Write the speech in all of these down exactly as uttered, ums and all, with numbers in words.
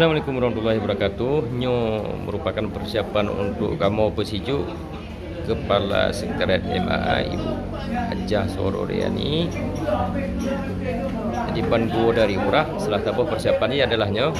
Assalamualaikum warahmatullahi wabarakatuh. Nyoe merupakan persiapan untuk kamoe peusijuek Kepala Sekretariat M A A Ibu Hajah Sororiani diban guru dari Umrah. Salah saboh persiapan nyan adalah nyoe.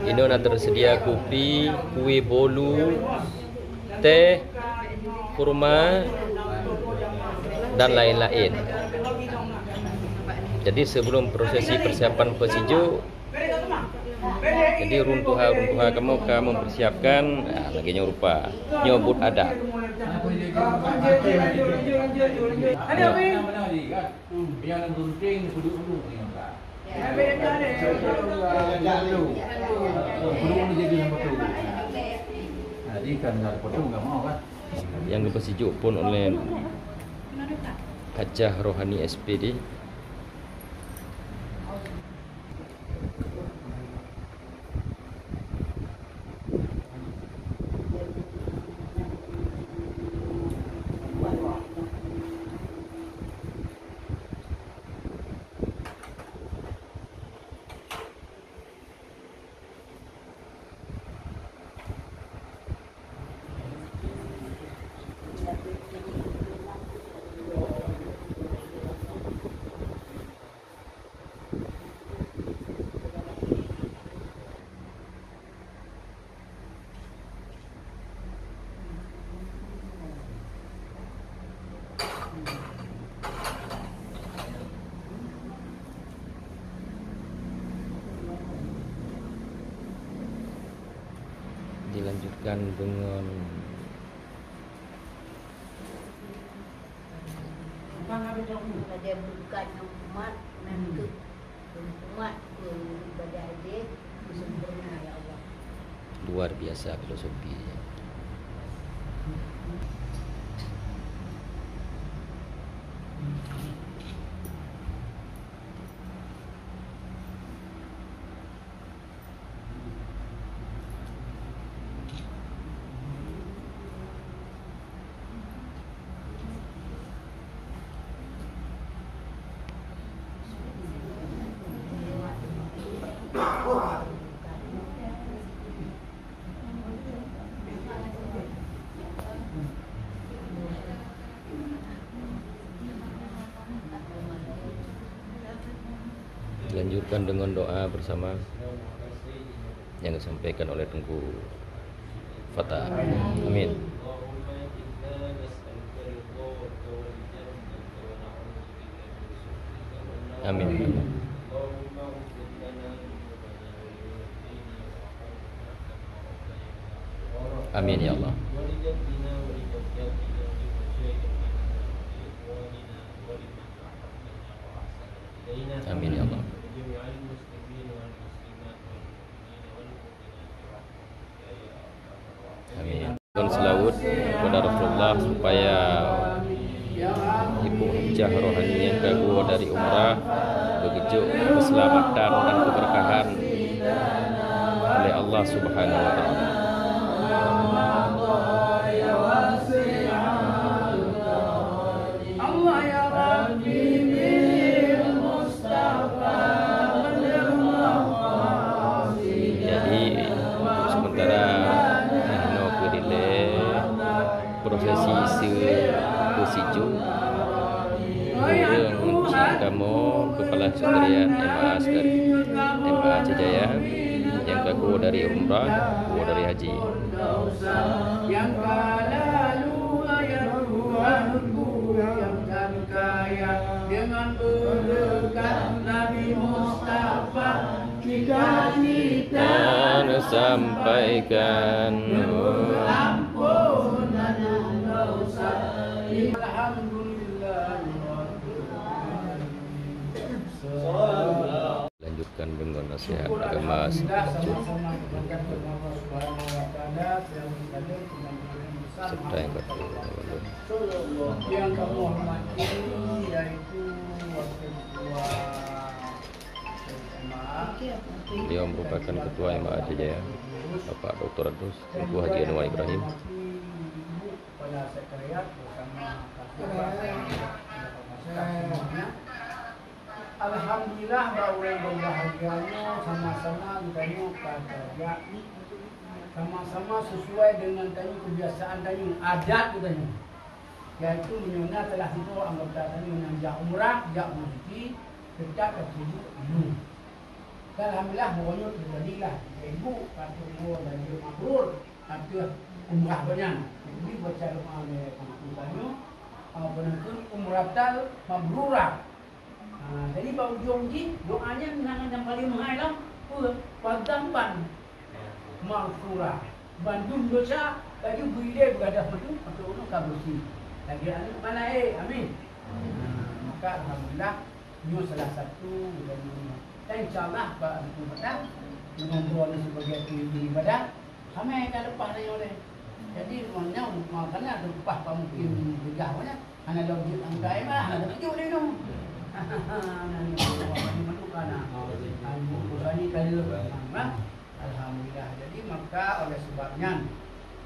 Inoe na tersedia kupi, kue bolu, teh, kurma, dan lain-lain. Jadi, sebelum prosesi persiapan peusijuek, jadi ureueng tuha-ureueng tuha kamoe ka mempersiapkan, ah, lagèe nyoe rupa. Nyoe buet adat. Nyoe. Nyang geupeusijuek phôn oleh Hajah Rohani S P D. Dilanjutkan dengan Pada bukan umat, nanti umat pun ibadah dia sempurna, ya Allah. Luar biasa filosofinya. Dilanjutkan dengan doa bersama yang disampaikan oleh Teungku Fatah. Amin. Amin. Amin ya Allah. Amin ya Allah. Amin. Mohon selawat kepada Rasulullah supaya Ibu Hajah Rohani nyang ka geuwoe dari umrah beujeuet keuseulamatan dan keubeurkahan oleh Allah Subhanahu wa Taala. Jadi, untuk sementara, nyoe keuh dilèe prosesi seupeusijuek ureueng cit kamoe Kepala Sekretariat M A A Sekretariat M A A Aceh Jaya nyang ka geuwoe dari umrah, geuwoe dari haji. Dengan berkat Nabi Mustafa, cita-cita tersampaikan. Ampunan dosa. Alhamdulillah. Lanjutkan dengan nasihat agama selanjutnya. Serta yang kedua, Yang kamu hormati, yaitu Wakil Ketua M A A. Beliau merupakan Ketua M A A Aceh Jaya, Bapak Doktor Adus Teungku Haji Anwar Ibrahim. Kepala Sekretariat bersama Kepala Sekretariat semuanya. Alhamdulillah, bak ureuëng berbahagia nyoe sama-sama geutanyoe ka tajak sama-sama sesuai dengan tanyoe kebiasaan tanyoe, adat geutanyoe. Yaitu meunyoe na salah sidroe anggota tanyoe nyang jak umrah, jak mansuki, teutap ka tuju ilung. Alhamdulillah, meunyoe teujadilah ibu patut meunyoe laju mabrur ateueh umrah gobnyan. Jadi baca doa lé Teungku tanyoe, apa nama tu, umratal mabrurah. Ha, jadi bak ujong jih doa nyan nyang nyang paleng meuhai lah, peue? Wadzamban maghfura. Bandum dosa laju beuilée beugadah madu atau ulôn ka bersih. Lagi aneuk mana eh? Amin. Ha, maka alhamdulillah nyoe salah satu dan insya Allah bak Teungku Fatah meunyoe droeneuh sebagai pemimpin ibadah, ramé ka leupah tanyoe lé. Jadi meunyoe meukanan leupah pamungkin beugaih nyan, hana lom jeuet lam K M A, hana lom jeuet lé nyoe. Hana lom jeuet, hana lom jeuet, hana. Hana lom jeuet, hana lom jeuet. Alhamdulillah. Jadi maka oleh sebab nyan,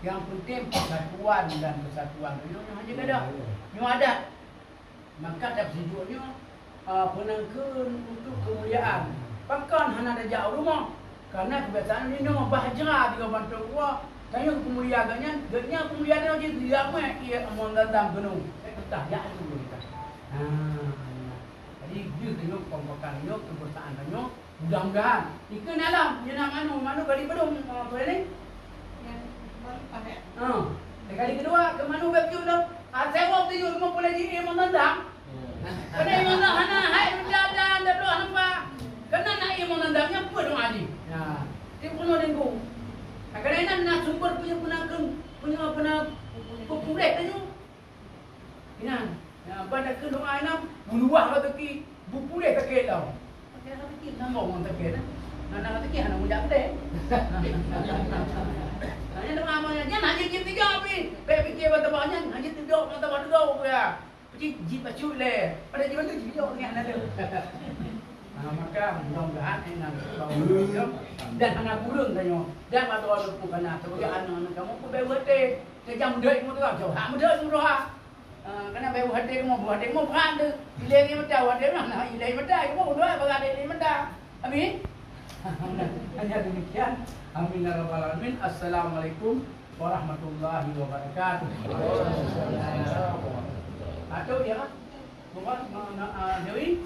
yang penting persatuan dan kesatuan nyoe hanya ada. Nyoe adat. Maka tapeusijuek nyoe, a, peunangkeuen untuk keumuliaan. Pakon hana tajak u rumoh? Karena kebiasaan inoe bah jra di bak mantong gua. Tanyoe peumulia gobnyan, gobnyan peumulia nyoe jih geujak meu'èk ié amon dandam keunoe. Eh, peutah jak dulu kita. Ha, jadi deuh tanyoe kompakan nyoe, kebersamaan tanyoe, mudah-mudahan. Dikeue na lom, nyoe na manu, manu kali padum, eh, apa ni? Ha. Kali kedua, ke manu bèk piôh lom. Ah, sewok tujoh lima puluh ji, eh, mandang. Kena mandang hana, hai, benda ada, anda belum nampak. Kena nak, eh, mandang, nyapa dong adi. Ya. Tiap bulan minggu. Nah, kadang-kadang na sumber punya penangkeng, punya, punya, pepulih tadi. Inan, ya, pada ke doa enam, meuluah rezeki, bupulih sakét tau. Sakét rezeki, nanggung ngon sakét. Nah, nah, rezeki hana mujak gede. Hanya doa mah, nyan hanya jeuet tiga pi. Bèk pikir bak teumpat nyan, hanya tiga, mata bak tiga, ya. Peci jih bacut lé. Pada jih bacut, jih bacut, hana ada. Nah, maka mudah-mudahan, eh, nanti bau dan hana kurang tanyoe. Dan bak doa luput kana, sebagai anak-anak kamu, ku bèk berhati. Sejam dek mu tu, jauh hak mudah tu doa. Ah, kena bèk buhadé mo, buhadé mo brat tu. Ilée ngi meuta, buhadé mo, nah, ilée meuta, ibu dua bagah ilée meuta. Amin. Hanya demikian. Amin ya rabbal alamin. Assalamualaikum warahmatullahi wabarakatuh. Atau ya, bukan, ah, Dewi.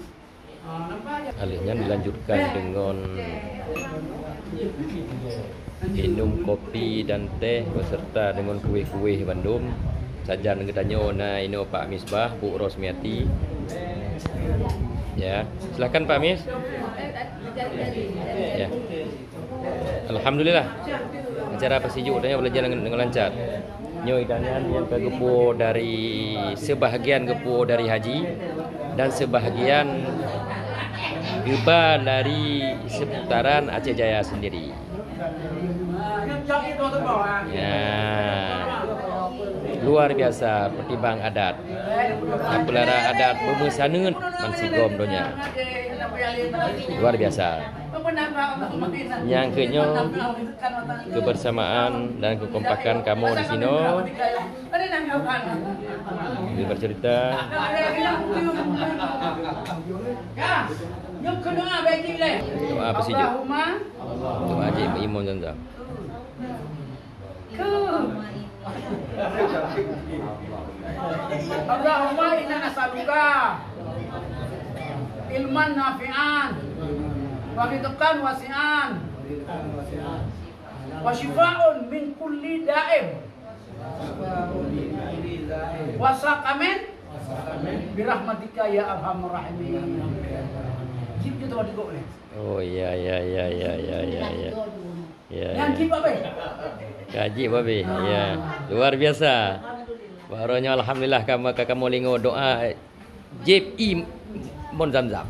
Aleuh nyan dilanjutkan deungon inong kopi dan teh beserta deungon kueh-kueh bandum. Sajan geutanyoe na inoe Pak Misbah, Bu Rosmiati. Ya, silakan Pak Mis. Ya. Alhamdulillah. Acara peusijuek tanyoe beurlangsung deungon, deungon lancar. Nyoe idanyan nyang ka geupuwoe dari, sebahagian geupuwoe dari haji dan sebahagian geuba dari seputaran Aceh Jaya sendiri. Ya. Luar biasa pertimbang adat. Tapeulara adat beumeusaneut bansigom donya. Luar biasa. Nyang keunyoe kebersamaan dan kekompakan kamoe di sinoe. Jadi bercerita. Doa apa sih, Jok? Doa Haji Imam Zamzam. Allahumma inna nas'aluka ilman nafi'an wa rizqan wasi'an wa syifa'un min kulli da'in wa saqamin birahmatika ya arhamar rahimin. Jip je tu ada gok ni. Oh, ya, ya, ya. Ya, ya. Jip apa? Ka jip apa? Ya. Luar biasa. Barunya alhamdulillah kamu, ka kamu lingo doa jip Imam Zamzam.